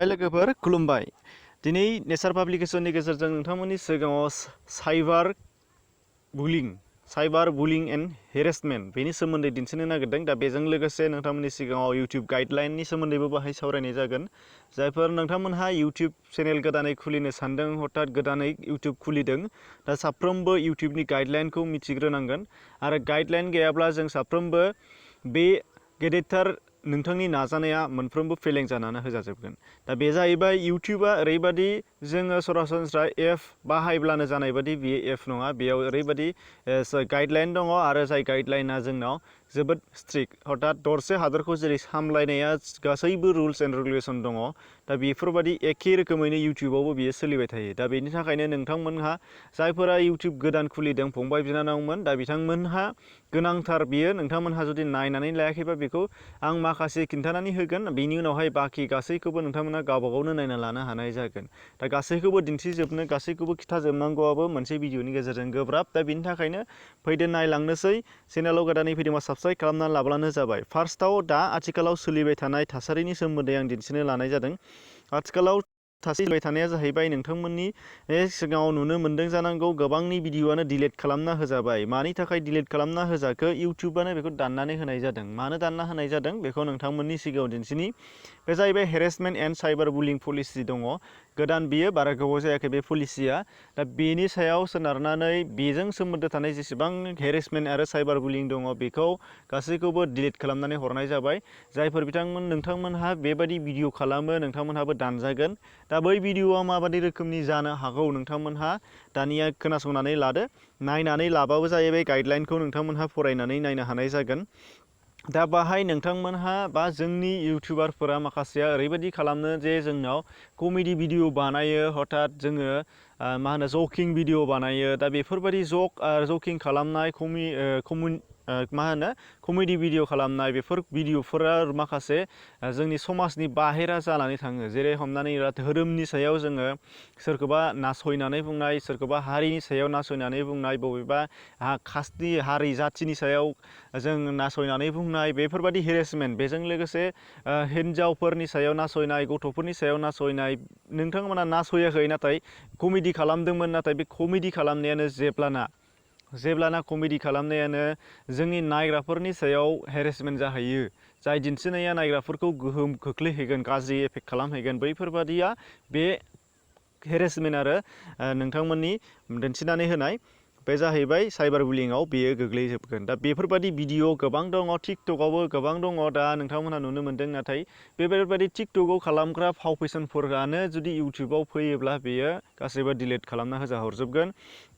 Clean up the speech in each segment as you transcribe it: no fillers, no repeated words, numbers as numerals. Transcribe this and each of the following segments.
लोगोफोर खुलुमबाय। दिनै नेचार पाब्लिकेशननि गेजेरजों नोंथांमोननि सिगाङाव साइबार बुलिं एन्ड हेरेसमेन्ट बेनि सोमोन्दै दिन्थिनो नागिरदों। दा बेजों लोगोसे नोंथांमोननि सिगाङाव इउटिउब गाइडलाइननि सोमोन्दैबो बाहाय सावरायनाय जागोन। जायफोर नोंथांमोनहा इउटिउब चेनेल गोदानै खुलिनो सानदों, हठात गोदानै इउटिउब खुलिदों, दा साफ्रोमबो इउटिउबनि गाइडलाइनखौ मिथिग्रोनांगोन। आरो गाइडलाइन गैयाब्ला जों साफ्रोमबो बे गेदेरथार नोंथांनि नाजानाया मोनफ्रोमबो फेलें जानानै होजाजोबगोन। दा बे जाहैबाय इउटिउबा ओरैबायदि जोङो सरासनस्रा एप बाहायब्लानो जानाय बादि बेयो एप नङा। बेयाव ओरैबायदि गाइडलाइन दङ आरो जाय गाइडलाइना जोंनाव जोबोद स्ट्रिक्ट। हठात दरसे हादरखौ जेरै सामलायनाया गासैबो रुल्स एन्ड रेगुलेसन दङ, दा बेफोरबायदि एखे रोखोमैनो इउटिउबावबो बियो सोलिबाय थायो। दा बेनि थाखायनो नोंथांमोनहा जायफोरा इउटिउब गोदान खुलिदों फंबाय बिनानावमोन, दा बिथांमोनहा गोनांथार बियो नोंथांमोनहा जुदि नायनानै लायाखैबा बेखौ आं माखासे खिन्थानानै होगोन। बेनि उनावहाय बाखि गासैखौबो नोंथांमोना गावबा गावनो नायना लानो हानाय जागोन। दा गासैखौबो दिन्थिजोबनो, गासैखौबो खिथाजोबनांगौआबो मोनसे भिडिअनि गेजेरजों गोब्राब। दा बेनि थाखायनो फैदो नायलांनोसै। चेनेलाव गोदानै फैदोंबा साबस्क्राइब खालामनानै लाब्लानो जाबाय। फार्स्टआव दा आथिखालाव सोलिबाय थानाय थासारिनि सोमोन्दै आं दिन्थिनो लानाय जादों। आथिखालाव सोलिबाय थानाया जाहैबाय नोंथांमोननि सिगाङाव नुनो मोन्दों जानांगौ गोबांनि भिडिअआनो डिलिट खालामना होजाबाय। मानि थाखाय डिलिट खालामना होजाखो? इउटिउबानो बेखौ दाननानै होनाय जादों। मानो दानना होनाय जादों बेखौ नोंथांमोननि सिगाङाव दिन्थिनि। बे जाहैबाय harassment and cyber bullying policy दङ गोदान, बियो बारा गोबाव जायाखै बे पलिसिया। दा बेनि सायाव सोनारनानै बेजों सोमोन्दो थानाय जेसेबां हेरेसमेन्ट आरो साइबार बुलिं दङ बेखौ गासैखौबो डिलिट खालामनानै हरनाय जाबाय। जायफोर नोंथांमोनहा बेबायदि भिडिअ खालामो नोंथांमोनहाबो दानजागोन। दा बै भिडिअआ माबायदि रोखोमनि जानो हागौ नोंथांमोनहा दानिया खोनासंनानै लादो। नायनानै लाबाबो जायो, बे गाइडलाइनखौ नोंथांमोनहा फरायनानै नायनो हानाय जागोन। दा बाहाय नोंथांमोनहा बा जोंनि इउटिउबारफोरा माखासेया ओरैबायददि खालामो जे जोंनाव कमेडि भिडिअ बानायो, हठात जोङो जकिं भिडिअ बानायो। दा बेफोरबायदि जकिं खालामनाय, कमेडि भिडिअ खालामनाय, बेफोर भिडिअफोरा माखासे जोंनि समाजनि बाहेरा जानानै थाङो। जेरै हमनानै ला धोरोमनि सायाव जोङो सोरखौबा नासयनानै बुंनाय, सोरखौबा हारिनि सायाव नासयनानै बुंनाय, बबेबा कास्टनि हारि जाथिनि सायाव जों नासयनानै बुंनाय, बेफोरबायदि हेरेसमेन्ट। बेजों लोगोसे हिन्जावफोरनि सायाव नासयनाय, गथ'फोरनि सायाव नासयनाय। नोंथांमोना नासयाखै, नाथाय कमेडि खालामदोंमोन। नाथाय बे कमेडि खालामनायानो जेब्लाना कमेडि खालामनायानो जोंनि नायग्राफोरनि सायाव हेरेसमेन्ट जाहैयो, जाय दिन्थिनाया नायग्राफोरखौ गोहोम खोख्लैहैगोन, गाज्रि एफेक्ट खालामहैगोन, बैफोरबादिया बे हेरेसमेन्ट आरो नोंथांमोननि दिन्थिनानै होनाय बे जाहैबाय साइबार बुलिंआव बेयो गोग्लैजोबगोन। दा बेफोरबायदि भिडिअ गोबां दङ, टिकटकआवबो गोबां दङ। दा नोंथांमोनहा नुनो मोन्दों। नाथाय बेफोरबायदि टिकटकआव खालामग्रा फाव फेसनफोरानो जुदि इउटिउबाव फैयोब्ला बेयो गासैबो डिलिट खालामना होजाहरजोबगोन।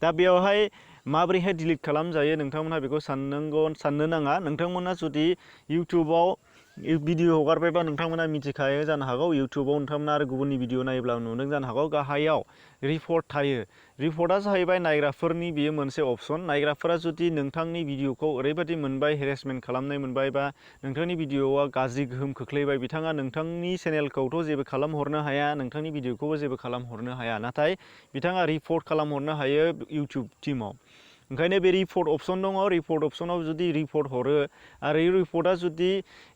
दा बेवहाय माबोरैहाय डिलिट खालामजायो नोंथांमोनहा बेखौ साननो नाङा। नोंथांमोना जुदि इउटिउबाव भिडिअ हगारबायबा नोंथांमोना मिथिखायो जानो हागौ। इउटिउबाव नोंथांमोना आरो गुबुननि भिडिअ नायोब्ला नुदों जानो हागौ, गाहायाव रिपर्ट थायो। रिपर्टआ जाहैबाय नायग्राफोरनि बेयो मोनसे अपसन। नायग्राफोरा जुदि नोंथांनि भिडिअखौ ओरैबायदि मोनबाय, हेरेसमेन्ट खालामनाय मोनबाय, बा नोंथांनि भिडिअआ गाज्रि गोहोम खोख्लैबाय, बिथाङा नोंथांनि चेनेलखौथ' जेबो खालामहरनो हाया, नोंथांनि भिडिअखौबो जेबो खालामहरनो हाया। नाथाय बिथाङा रिपर्ट खालामहरनो हायो इउटिउब टिमाव। ओंखायनो बे रिपर्ट अपसन दङ। रिपर्ट अपसनाव जुदि रिपर्ट हरो आरो रिपर्टआ जुदि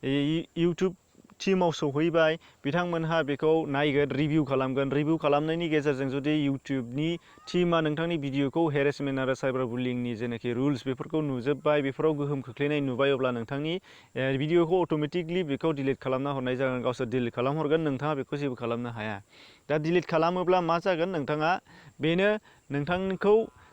इउटिउब टिमाव सौहैबाय, बिथांमोनहा बेखौ नायगोन, रिभिउ खालामगोन। रिभिउ खालामनायनि गेजेरजों जुदि इउटिउबनि टिमा नोंथांनि भिडिअखौ हेरेसमेन्ट आरो साइबार बुलिंनि जेनाखि रुल्स बेफोरखौ नुजोब्बाय, बेफोराव गोहोम खोख्लैनाय नुबाय, अब्ला नोंथांनि भिडिअखौ अट'मेटिकलि बेखौ डिलिट खालामना हरनाय जागोन। गावसोर डिलिट खालामहरगोन, नोंथाङा बेखौ जेबो खालामनो हाया। दा डिलिट खालामोब्ला मा जागोन?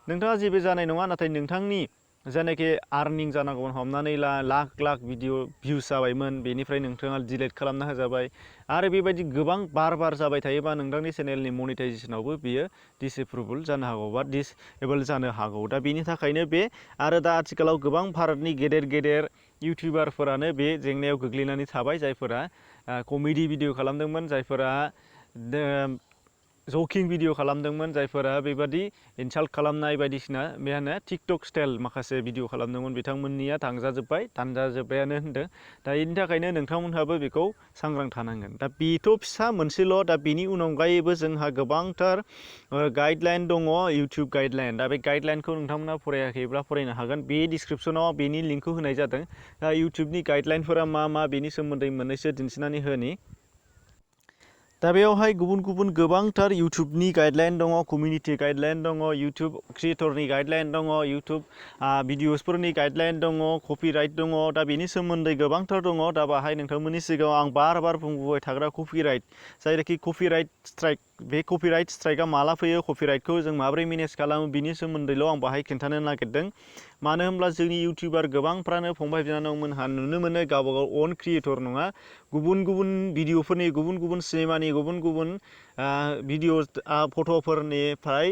नोंथाङा जेबो जानाय नङा। नाथाय नोंथांनि जायनाखि आर्निं जानांगौमोन, हमनानै लाख भिडिअ भिउस जाबायमोन, बेनिफ्राय नोंथाङा डिलिट खालामना होजाबाय। आरो बेबायदि गोबां बार जाबाय थायोबा नोंथांनि चेनेलनि मनिटाइजेसनावबो बियो डिसएप्रुभेल जानो हागौ बा डिसेबोल जानो हागौ। दा बेनि थाखायनो आरो दा आथिखालाव गोबां भारतनि गेदेर इउटिउबारफोरानो बे जेंनायाव गोग्लैनानै थाबाय। जायफोरा कमेडि भिडिअ खालामदोंमोन, जायफोरा जकिं भिडिअ खालामदोंमोन, जायफोरा बेबादि इनसाल्ट खालामनाय बायदिसिना टिकटक स्टाइल माखासे भिडिअ खालामदोंमोन, बिथांमोननिया दानजाजोब्बायानो होनदों। दा बेनि थाखायनो नोंथांमोनहाबो बेखौ सांग्रां थानांगोन। दा बेथ' फिसा मोनसेल'। दा बेनि अनगायैबो जोंहा गोबांथार गाइडलाइन दङ, इउटिउब गाइडलाइन। दा बे गाइडलाइनखौ नोंथांमोना फरायाखैब्ला फरायनो हागोन। बे डिसक्रिपसनाव बेनि लिंकखौ होनाय जादों। दा इउटिउबनि गाइडलाइनफोरा मा बेनि सोमोन्दै मोननैसो दिन्थिनानै होनि। दा बेयावहाय गुबुन गुबुन गोबांथार इउटुबनि गाइडलाइन दङ, कमिउनिटि गाइडलाइन दङ, इउटुब क्रिएटरनि गाइडलाइन दङ, इउटुब भिडिअसफोरनि गाइडलाइन दङ, कपिराइट दङ। दा बेनि सोमोन्दै गोबांथार दङ। दा बाहाय नोंथांमोननि सिगाङाव आं बार बार बुंबोबाय थाग्रा कपिराइट, जायनाखि कपिराइट स्ट्राइक, बे कपिराइट स्ट्राइकआ माला फैयो, कपिराइटखौ जों माबोरै मेनेज खालामो, बिनि सोमोन्दैल' आं बाहाय खिन्थानो नागिरदों। मानो होनब्ला जोंनि इउटिउबार गोबांफ्रानो फंबाय बिनानावमोनहा नुनो मोनो गावबा गाव अन क्रिएटर नङा, गुबुन गुबुन भिडिअफोरनि, गुबुन गुबुन सिनेमानि, गुबुन गुबुन भिडिअ फट'फोरनिफ्राय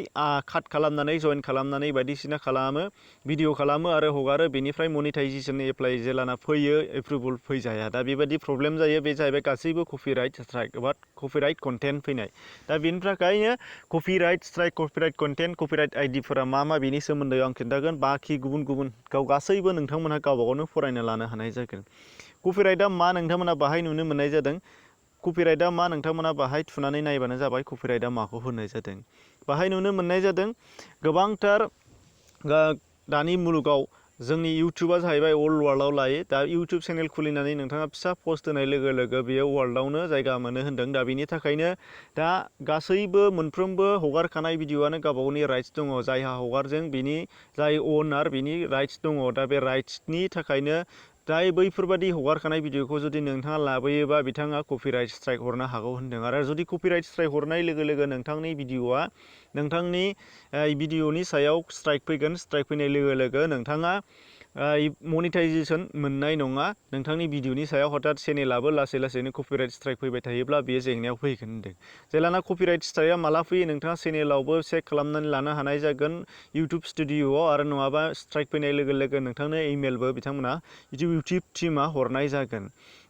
काट खालामनानै, जइन खालामनानै बायदिसिना खालामो, भिडिअ खालामो आरो हगारो। बेनिफ्राय मनिटाइजेसन एप्लाइ जेलाना फैयो, एप्रुभेल फैजाया। दा बेबायदि प्रब्लेम जायो। बे जाहैबाय गासैबो कपिराइट स्ट्राइक एबा कपिराइट कन्टेन्ट फैनाय। दा बेनि थाखायनो copyright strike, copyright content, copyright आइडिफोरा मा मा बेनि सोमोन्दै आं खिन्थागोन। बाखि गुबुन गुबुन गासैबो नोंथांमोनहा गावबा गावनो फरायना लानो हानाय जागोन। कपिराइटआ मा नोंथांमोना बाहाय नुनो मोननाय जादों, कपिराइटआ मा नोंथांमोना बाहाय थुनानै नायबानो जाबाय कपिराइटआ माखौ होनाय जादों। बाहाय नुनो मोननाय जादों गोबांथार दानि मुलुगाव जोंनि इउटुबा जाहैबाय वर्ल्ड वार्ल्डआव लायो। दा इउटुब चेनेल खुलिनानै नोंथाङा फिसा पस्ट होनाय लोगो लोगो बेयो वर्ल्डआवनो जायगा मोनो होन्दों। दा बेनि थाखायनो दा गासैबो मोनफ्रोमबो हगारखानाय भिडिअ'आनो गावबा गावनि राइट्स दङ। जायहा हगारजों बिनि जाय अनार बिनि राइट्स दङ। दा बे राइट्सनि थाखायनो जाय बैफोरबादि हगारखानाय भिडिअ'खौ जुदि नोंथाङा लाबोयोबा बिथाङा कपिराइट स्ट्राइक हरनो हागौ होन्दों। आरो जुदि कपिराइट स्ट्राइक हरनाय लोगो लोगो नोंथांनि भिडिअ'आ, नोंथांनि भिडिअ'नि सायाव स्ट्राइक फैगोन। स्ट्राइक फैनाय लोगो लोगो नोंथाङा मनिटाइजेसन मोननाय नङा। नोंथांनि भिडिअ'नि सायाव हथात चेनेलाबो लासै लासैनो कपिराइट स्ट्राइक फैबाय थायोब्ला बेयो जेंनायाव फैगोन होन्दों। जेलाना कपिराइट स्ट्राइकआ माला फैयो, नोंथाङा चेनेलावबो चेक खालामनानै लानो हानाय जागोन इउटुब स्टुडिअ'आव। आरो नङाबा स्ट्राइक फैनाय लोगो लोगो नोंथांनो इमेलबो बिथांमोना इउटुब टिमा हरनाय जागोन।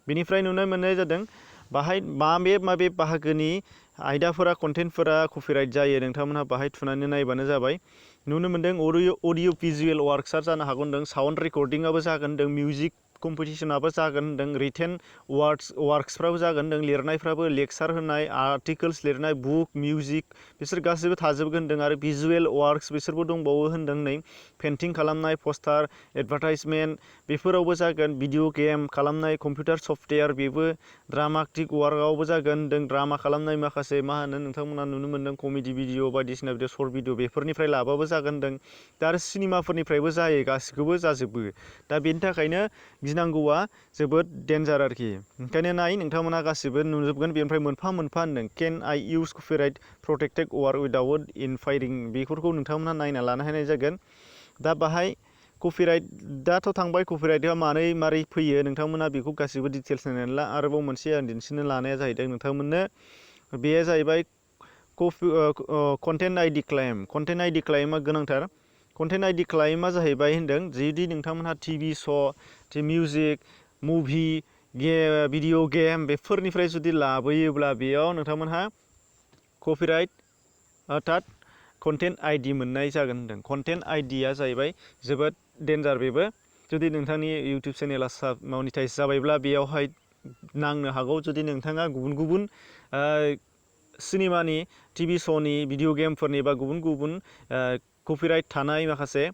बेनिफ्राय नुनो मोननाय जादों बाहाय माबे बाहागोनि आयदाफोरा, कन्टेन्टफोरा कपिराइट जायो, नोंथांमोनहा बाहाय थुनानै नायबानो जाबाय। नुनो मोनदों अडिअ भिजुएल वार्कसआ जानो हागौ होनदों, साउन्ड रेकर्डिंआबो जागोन होनदों, मिउजिक कम्पिटिसनाबो जागोन होनदों, रिटेन वार्क्सफ्राबो जागोन होनदों, लिरनायफ्राबो, लेक्सार होनाय, आर्टिकल्स लिरनाय, बुक, मिउजिक बिसोर गासैबो थाजोबगोन होनदों। आरो भिजुएल वार्क्स बिसोरबो दंबावो होनदों। नै पेन्टिं खालामनाय, पस्टार, एडभार्टाइजमेन्ट बेफोरावबो जागोन। भिडिअ गेम खालामनाय, कम्पिउटार सफ्टवेयार बेबो ड्रामाटिक वार्कआवबो जागोन होनदों। ड्रामा खालामनाय माखासे मा होनो नोंथांमोना नुनो मोनदों कमेडि भिडिअ बायदिसिना भिडिअ, सर्ट भिडिअ बेफोरनिफ्राय लाबाबो जागोन होनदों। दा आरो सिनेमाफोरनिफ्रायबो जायो, गासिखौबो जाजोबो। दा बेनि थाखायनो गिनांगौआ जोबोद डेन्जार आरोखि। ओंखायनो नाय नोंथांमोना गासिबो नुजोबगोन। बेनिफ्राय मोनफा मोनफा होनदों केन आइ इउज कपिराइट प्रटेक्टेड वार्क उइदाउट इनफायरिं, बेफोरखौ नोंथांमोना नायना लानो हानाय जागोन। दा बाहाय कपिराइटआथ' थांबाय, कपिराइटआ मारै फैयो नोंथांमोना बेखौ गासिबो डिटेल्स नायनानै ला। आरोबाव मोनसे आं दिन्थिनो लानाया जाहैदों नोंथांमोननो, बेयो जाहैबाय content ID claim. Content ID क्लेमआ गोनांथार। कन्टेन्ट आइडि क्लेमआ जाहैबाय होनदों जुदि नोंथांमोनहा TV show', music, movie, video game बेफोरनिफ्राय जुदि लाबोयोब्ला बेयाव नोंथांमोनहा कपिराइट अर्थात कन्टेन्ट आइडि मोननाय जागोन होनदों। कन्टेन्ट आइडिया जाहैबाय जोबोद डेन्जार। बेबो जुदि नोंथांनि इउटुब चेनेला मनिटाइज जाबायब्ला बेयावहाय नांनो हागौ। जुदि नोंथाङा गुबुन गुबुन सिनेमानि, टिभि श'नि, भिडिअ गेमफोरनि बा गुबुन गुबुन कपिराइट थानाय माखासे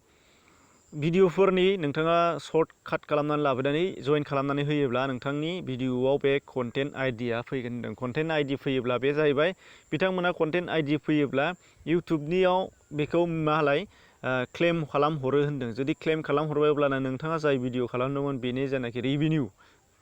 भिडिअफोरनि नोंथाङा सर्ट काट खालामनानै लाबोनानै जइन खालामनानै होयोब्ला नोंथांनि भिडिअआव बे कन्टेन्ट आइडिया फैगोन होनदों। कन्टेन्ट आइडि फैयोब्ला बे जाहैबाय बिथांमोना कन्टेन्ट आइडि फैयोब्ला इउटुबनियाव बेखौ मालाय क्लेम खालामहरो होनदों। जुदि क्लेम खालामहरबाय अब्लाना नोंथाङा जाय भिडिअ खालामदोंमोन बेनि जायनाखि रेभिनिउ,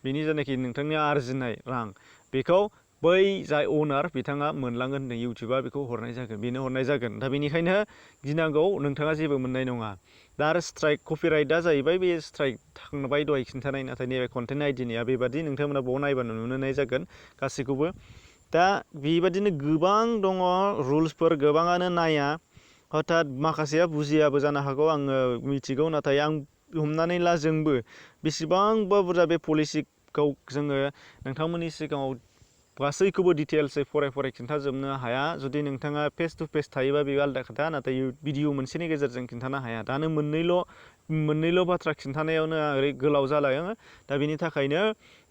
बेनि जायनाखि नोंथांनि आरजिनाय रां, बेखौ बै जाय अनार बिथाङा मोनलांगोन होनदों। इउटुबा बेखौ हरनाय जागोन, बेनो हरनाय जागोन। दा बेनिखायनो गिनांगौ, नोंथाङा जेबो मोननाय नङा। दा आरो स्ट्राइक कपिराइटआ जाहैबाय बे स्ट्राइक थांबाय दहाय खिन्थानाय, नाथाय नैबे कन्टेन्ट आइडिनिया बेबादि नोंथांमोना बाव नायबानो नुनो मोननाय जागोन गासैखौबो। दा बेबादिनो गोबां दङ रुल्सफोर, गोबाङानो नाया, हथात माखासेया बुजियाबो जानो हागौ, आङो मिथिगौ। नाथाय आं हमनानै ला जोंबो बेसेबांबा बुरजा बे पलिसिखौ जोङो नोंथांमोननि सिगाङाव गासैखौबो डिटेल्सै फराय खिन्थाजोबनो हाया। जुदि नोंथाङा फेस टु फेस थायोबा बे आलादा खोथा, नाथाय भिडिअ मोनसेनि गेजेरजों खिन्थानो हाया। दानो मोननैल' मोननैल' बाथ्रा खिन्थानायावनो ओरै गोलाव जालाङो दा बेनि थाखायनो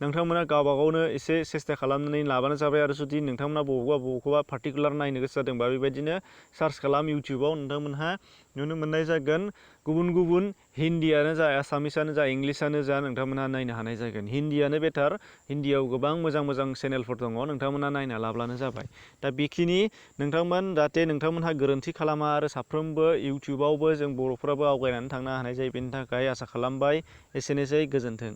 नोंथांमोना गावबा गावनो एसे सेस्था खालामनानै लाबानो जाबाय आरो जुदि नोंथांमोना बबेखौबा पार्टिकुलार नायनो गोसो जादोंबा बेबायदिनो सार्च खालाम इउटिउबाव नोंथांमोनहा नुनो मोननाय जागोन गुबुन गुबुन हिन्दीयानो जा आसामिसानो जा इंलिसानो जा नोंथांमोनहा नायनो हानाय जागोन हिन्दीयानो बेटार हिन्दीयाव गोबां मोजां मोजां चेनेलफोर दङ नोंथांमोनहा नायना लाब्लानो जाबाय दा बेखिनि नोंथांमोन जाहाथे नोंथांमोनहा गोरोन्थि खालामा आरो साफ्रोमबो इउटिउबावबो जों बर'फ्राबो आवगायनानै थांनो हानाय जायो बेनि थाखाय आसा खालामबाय एसेनोसै गोजोन्थों।